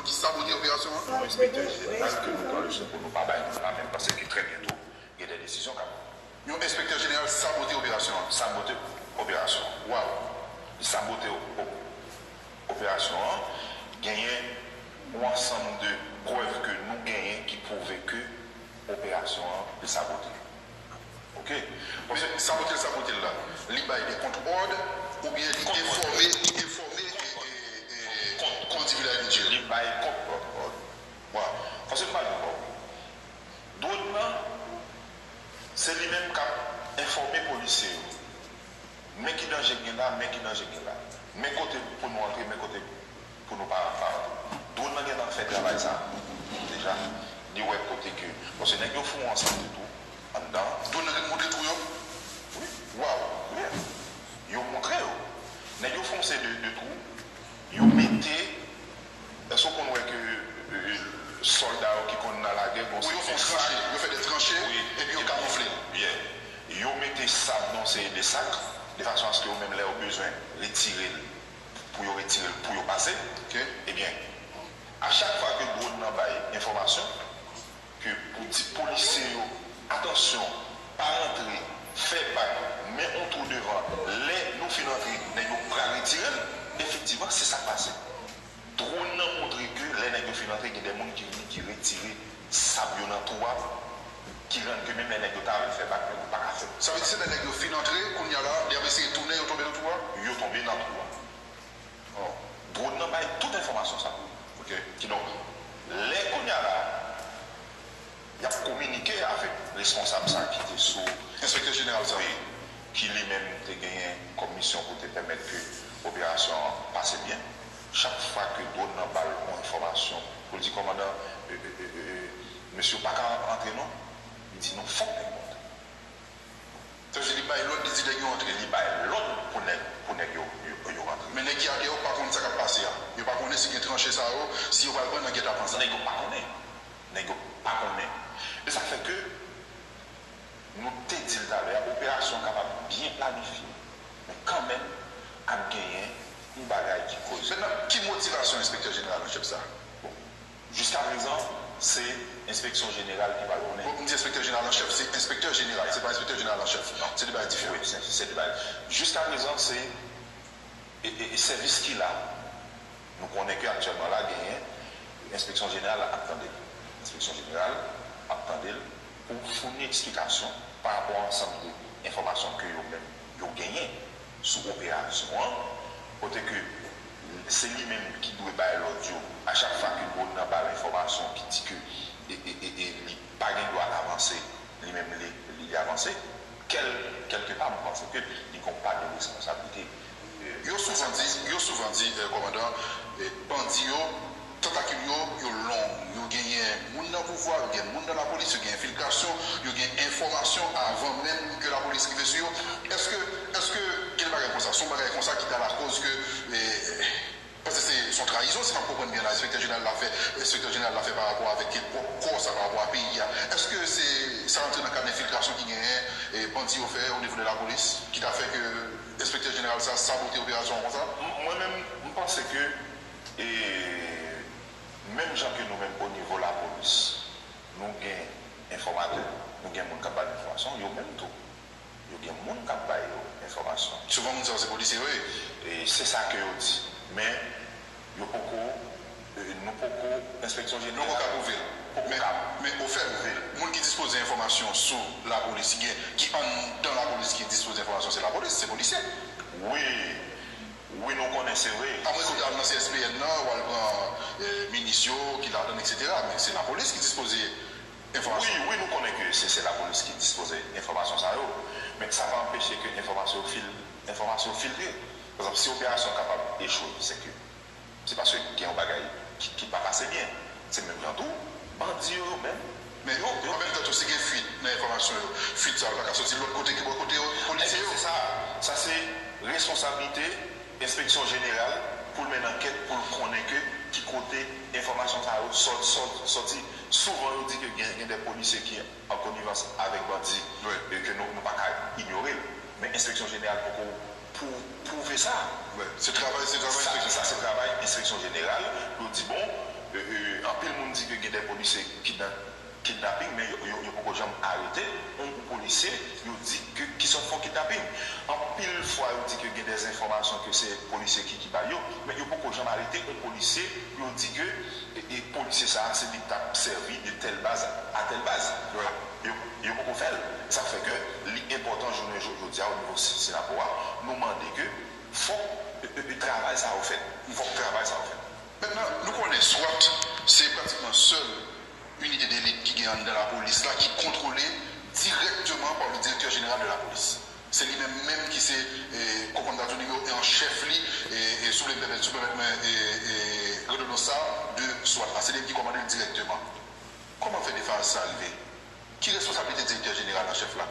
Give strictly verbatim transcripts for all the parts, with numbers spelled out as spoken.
ki sabote operasyon an? Yon enspektè jeneral ke nou pran leson pou nou pa bay non la, men m panse ke trè byento, gen de desizyon k ap. Yon enspektè jeneral sabote operasyon an. Sabote operasyon an. Waw. Li sabote o-, o-, operasyon an. Genyen yon ansanm de prèv ke nou genyen ki pwouve ke operasyon an te sabote. Oke? Paske sabote l, sabote l la, li bay de kont òd oubyen li enfòme, li enfòme, e, e, e, kont, kont Divila Eligye? Li bay kont òd. Bon, fòse m pale ankò. Dwòn nan, se li menm k ap enfòme polisye yo. Men ki danje k gen la, men ki danje k gen la. Men kote pou nou antre, men kote pou nou pa, pa antre. Dwòn nan gentan fè travay sa deja. Li wè kote ke, paske nèg yo fè yon ansanm de twou anndan. Dwòn nan gen montre twou yo? Wi. Waw. Wi. Yo montre yo. Nèg yo fè yon seri de, de twou. Yo mete, èske w konn wè ke, e, sòlda yo ki konn nan lagè, bon, yo fè tranche, yo fè de tranche, wi, epi yo kamifle l. Yeah. Yo mete sab nan yon seri de sak, de fason aske yo menm lè yo bezwen retire l, pou yo retire l, pou yo pase. Oke. Ebyen, a chak fwa ke dwòn nan bay enfòmasyon, ke pou di polisye yo, atansyon, pa rantre, fè bak, men yon twou devan, lè nou fin antre, nèg yo pral retire l, efektivman, se sa k pase. Dwòn nan montre ke lè nèg yo fin antre, gen de moun ki vini, ki retire sab yo nan twou a, ki rann ke menm lè nèg yo ta vle fè bak, nèg yo pa ka fè. Sa vle di se lè nèg yo fin antre, kounye a la, lè y ap eseye tounen, yo tonbe nan twou a? Yo tonbe nan twou a. Oh. Dwòn nan bay tout enfòmasyon sa. Oke. Kidonk, lè kounye a la, y ap kominike avèk responsab sa ki te sou. Enspektè jeneral sa. Wi, ki li menm te genyen kòm misyon pou te pèmèt ke operasyon an pase byen. Chak fwa ke dwòn nan ba l yon enfòmasyon, pou l di, "Kòmandan, e, e, e, e, e, mesye yo pa ka antre non," li di, "Non, fòk nèg yo antre." Sa vle di li bay lòd, li di nèg yo antre. Li bay lòd pou nèg, pou nèg yo, yo, yo antre. Men nèg ki atè yo pa konn sa k ap pase a. Yo pa konnen si gen tranche sa yo, si yo pral pran nan gètapan sa. Nèg yo pa konnen. Nèg yo pa konnen. E sa fè ke nou te di l talè a, operasyon an kapab byen planifye. Men kanmenm, ap genyen yon bagay ki koze. Mentnan, ki motivasyon enspektè jeneral an chèf sa? Bon, jiskaprezan, se enspeksyon jeneral ki pral konnen. Bon, m di enspektè jeneral an chèf, se enspektè jeneral, se pa enspektè jeneral an chèf. Non. Se de bagay diferan. Wi, se, se de bagay. Jiskaprezan, se, e, e, e sèvis ki la. Nou konnen ke aktyèlman la, genyen enspeksyon jeneral ap tande l. Enspeksyon jeneral ap tande l pou founi eksplikasyon pa rapò a ansanm de enfòmasyon ke yo menm yo genyen sou operasyon an, kote ke se li menm ki dwe bay lòd yo a chak fwa ke dwòn nan ba l enfòmasyon ki di ke e, e, e, e li pa gen dwa avanse, li menm li, li, li avanse. Kèl, kèlkepa, m panse ke li gen yon pa de responsablite. Yo souvan di, yo souvan di, eh, kòmandan, eh, bandi yo, tantakil yo, yo long. Yo genyen moun nan pouvwa, yo gen moun nan lapolis, yo gen enfiltrasyon, yo gen enfòmasyon avan menm ke lapolis rive sou yo. Èske, èske gen bagay konsa? Se yon bagay konsa ki ta lakòz ke, eh, paske se, se yon trayizon, si m ap konprann byen la, enspektè jeneral la fè, enspektè jeneral la fè pa rapò avèk pwòp kò sa, pa rapò a peyi a. Èske se, sa rantre nan kad enfiltrasyon ki genyen, eh, bandi yo fè o nivo de lapolis, ki ta fè ke enspektè jeneral sa sabote operasyon an konsa? M-, mwen menm, m panse ke, e, menm jan ke nou menm o nivo lapolis, nou gen enfòmatè, nou gen moun k ap bay enfòmasyon, yo menm tou, yo gen moun k ap bay yo enfòmasyon. Souvan moun sa yo se polisye yo ye. E se sa ke yo di. Men, yo poko, e, nou poko, enspeksyon jeneral. Nou poko ka pwouve l. Poko ka pwouve l. Men, men ofèt, moun ki dispoze enfòmasyon sou lapolis, ki gen, ki anndan lapolis, ki dispoze enfòmasyon, se lapolis, se polisye. Wi, wi, nou konnen, se vre. Amwens ke w ta al nan C S P N nan, w al pran, e, minis yo, ki ladann, etsetera. Men se lapolis ki dispoze enfòmasyon. Wi, wi, nou konnen ke se, se lapolis ki dispoze enfòmasyon sa yo. Men sa pa anpeche ke enfòmasyon yo fil-, enfòmasyon yo filtre. Pa egzanp, si operasyon an kapab echwe, se ke se paske gen yon bagay ki, ki pa pase byen. Se menm jan tou, bandi yo, yo menm. Men yo, yo, an menm tan tou, si gen fuit nan enfòmasyon yo, fuit sa yo pa ka soti lòt kote ki bò kote yo, polisye yo. Ebyen, se sa. Sa se responsablite enspeksyon jeneral pou l mennen ankèt, pou l konnen ke ki kote enfòmasyon sa yo sòt, sòt, sòti. Souvan, yo di ke gen, gen de polisye ki an konivans avèk bandi, wi, e ke nou, nou pa ka inyore l. Men enspeksyon jeneral poko pou, pwouve sa. Wi, se travay, se travay enspeksyon jeneral. Sa, sa se travay enspeksyon jeneral pou yo di, bon, E, e, anpil moun di ke gen de polisye kidna-, kidnaping, men yo, yo, yo poko janm arete yon, yon polisye, yo di ke ki sot fè yon kidnaping. Anpil fwa, yo di ke gen de enfòmasyon ke se polisye ki, ki bay yo, men yo poko janm arete yon polisye, yo di ke, e, e, polisye sa a, se li k t ap sèvi de tèl baz a tèl baz. Yo, yo poko fè l. Sa k fè ke li enpòtan jounen jo-, jodi a o nivo si-, Sinapò a, nou mande ke fòk, e, e, e, travay sa yo fèt. Fòk travay sa yo fèt. Mentnan, nou konnen swat se pratikman sèl inite delit ki gen anndan lapolis la, ki kontwole dirèkteman pa le direktè jeneral de lapolis. Se li menm menm ki se, e, kòmandè nimewo en an chèf li, e, e, si w vle m pèmèt, si w pèmèt mwen, e, e, redonans sa, de swat la. Se li menm ki kòmande l dirèkteman. Kòman fè defayans sa rive? Ki responsablite direktè jeneral an chèf la?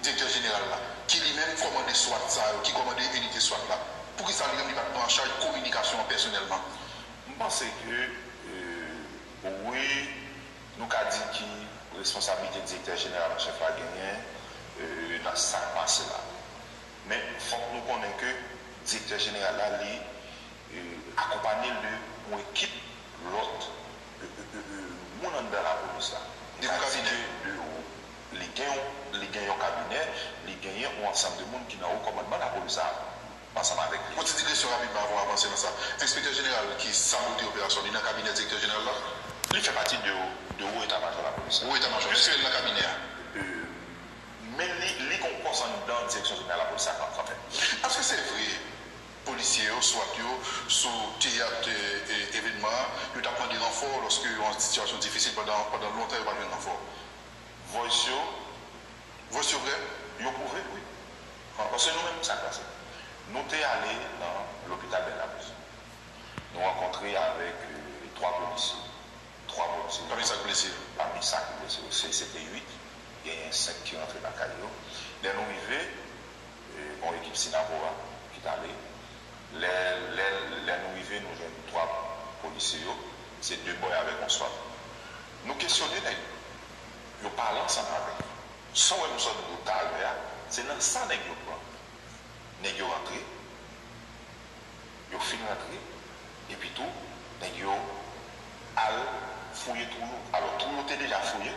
Direktè jeneral la, ki li menm kòmande swat sa yo, ki kòmande inite swat la, poukisa li menm li pa t pran an chaj kominikasyon an pèsonèlman? M panse ke, e, wi, nou ka di ki responsablite direktè jeneral an chèf la genyen, e, nan sa k pase la. Men, fòk nou konnen ke direktè jeneral la, li, e, akonpanye l de yon ekip lòt, e, e, e, e, moun anndan lapolis la. De kabinè. De, li gen yon, li gen yon kabinè, li genyen yon ansanm de moun ki nan wo kòmandman lapolis la ansanm avèk li. Yon ti digresyon rapidman avan w avanse nan sa. Enspektè jeneral ki sabote operasyon, li nan kabinè direktè jeneral la? Li fè pati de, de wo eta majò lapolis la. Wo eta majò, èske l nan kabinè a? E, men li, li gon pòs anndan direksyon jeneral lapolis la kanmenm. Èske se vre polisye yo, swat yo, sou teyat, e, e, evènman an, yo t ap mande ranfò lòske yo an sitiyasyon difisil pandan, pandan lontan yo pa jwenn ranfò? Voice yo? Voice yo vrè? Yo pwouve, wi. Paske nou menm, sa k pase? Nou te ale nan lopital Bèl Laprizon. Nou rankontre avèk, e, twa polisye. Twa polisye. Pami sa k blese yo? Pami sa ki blese yo, se, se te uit, genyen senk ki rantre lakay yo. Lè nou rive, e, gon ekip Sinapora ki t ale. Lè, lè, lè nou rive, nou jwenn twa polisye yo, se de bòy avèk yon swat. Nou kesyone nèg yo, yo pale ansanm avè yo. Sa w wè m sot di w talè a, se nan sa nèg yo pran. Nèg yo rantre, yo fin rantre, epi tou, nèg yo al fouye twou yo. Alò, twou yo te deja fouye,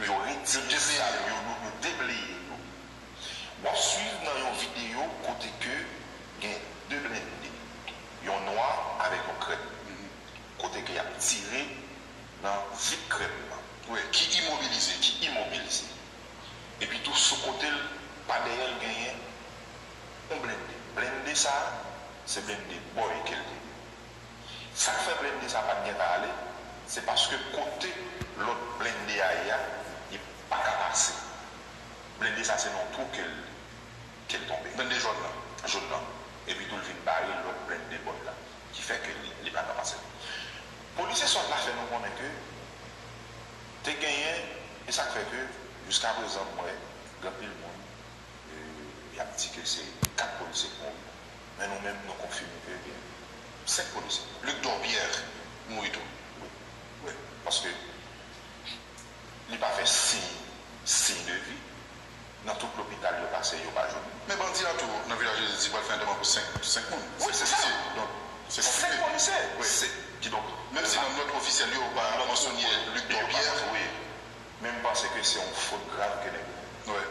yo retire sal yo, yo, yo debleye yo. W ap swiv nan yon videyo kote ke gen de blende, yon nwa avèk yon krèm, kote ke y ap tire nan vit krèm nan. Wi, ki imobilize. Ki imobilize. Epi tou sou kote l, pa dèyè l genyen yon blende. Blende sa a, se blende bòy ke l te ye. Sa k fè blende sa a pa t gentan ale, se paske kote lòt blende a ye a, li pa ka pase. Blende sa a se nan yon twou ke l, ke l tonbe. Blende jòn nan. Jòn nan. Epi tou l vin bare lòt blende bòy la, ki fè ke li, li pa ka pase. Polisye swat la fè nou konnen ke te genyen, e sa k fè ke jiskaprezan m wè gen anpil moun, e, y ap di ke se kat polisye ki mouri. Men nou menm, nou konfime ke gen senk polisye. Luc Dorpierre mouri tou. Wi, wi, paske li pa fè siy, siy de vi. Nan tout lopital yo pase, yo pa jwenn li. Men bandi a tou, nan Vilaj de Dye, pral fè antèman pou senk, senk moun. Wi, se sa. Donk, se konplike. Senk polisye. Wi. Se, kidonk, menm si nan nòt ofisyèl yo, yo pa mansyone Luc Dorpierre. Wi. Men m panse ke se yon fot grav ke nèg yo fè. Wi.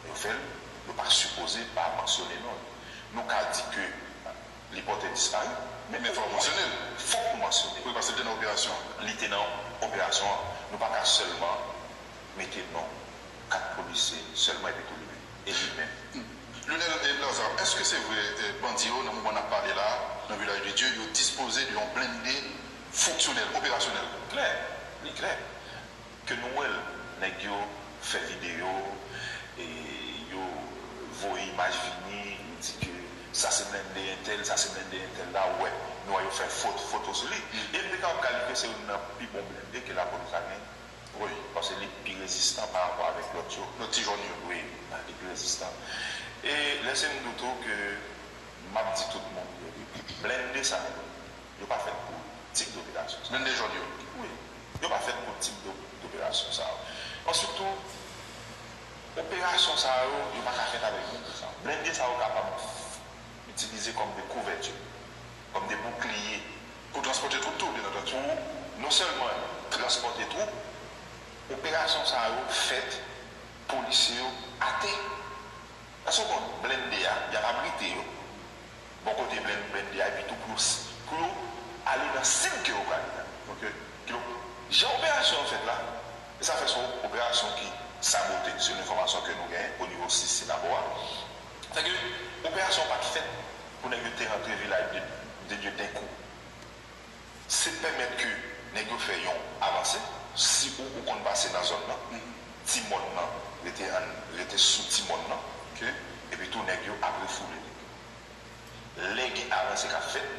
Yo fè l, yo pa sipoze pa mansyone non l. Nou ka di ke li pòte dispari, men fòk nou mansyone l. Fòk nou mansyone l. Wi, paske l te nan operasyon an. Li te nan operasyon an. Nou pa ka sèlman mete non kat polisye sèlman epi tou li menm. E li menm. Lionel, e, Lazarre, èske se vre, e, bandi yo, nan moman n ap pale la, nan Vilaj de Dye, yo dispoze de yon blende fonksyonèl, operasyonèl? Klè, li klè. Ke nou wè l, nèg yo fè videyo, e yo voye imaj vini, yo di ke sa se blende entèl, sa se blende entèl la, ou wè, nou wè yo fè fot-, foto sou li. E m te kapab kalifye se youn nan pi bon blende ke lapolis la gen. Wi, paske li pi rezistan pa rapò avèk lòt yo. Lòt ti jòn yo. Wi, li pi rezistan. E lèse m di w tou ke m ap di tout moun yo, blende sa yo, yo pa fèt pou tip doperasyon sa. Blende jòn yo. Wi, yo pa fèt pou tip do-, doperasyon sa yo. Answit tou, operasyon sa yo, yo pa ka fèt avèk blende sa yo. Blende sa yo kapab itilize kòm de kouvèti, kòm de boukliye. Pou transpòte twoup tou, byen antandi. Pou sèlman transpòte twoup, operasyon sa yo fèt, polisye yo ate. Èske w konn blende a, y ap abrite yo bò kote blen- blende a, epi tou pou yo, pou yo ale nan sid ke yo prale a. Ok. Kidonk, jan operasyon an fèt la, e sa fè se yon operasyon ki sabote, selon enfòmasyon ke nou genyen o nivo sis Senabò a. Sèke operasyon an pa t fèt pou nèg yo te rantre vilaj de, de Dye denkou. Se pèmèt ke nèg yo fè yon avanse. Si ou, ou konn pase nan zòn nan, ti mòn nan rete, ann rete sou ti mòn nan. Ok. Epi tou nèg yo ap refoule nèg yo. Lè gen avanse k ap fèt,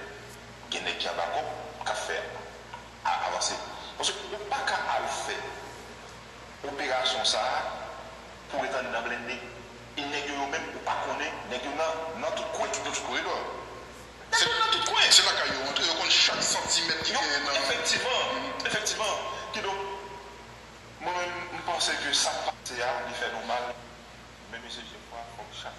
gen nèg ki anba kòb k ap fè a- avanse. Paske ou pa ka al fè operasyon sa a pou ret anndan blende. E nèg yo, yo menm, ou pa konnen, nèg yo nan, nan tout kwen. Nan tout koridò. Nèg yo nan tout kwen. Se lakay yo antre, yo konn chak santimèt ki genyen nan. Efektivman, efektivman. Kidonk, mwen menm, m panse ke sa k pase a, li fè nou mal. Men mesye Jeff, fòk chak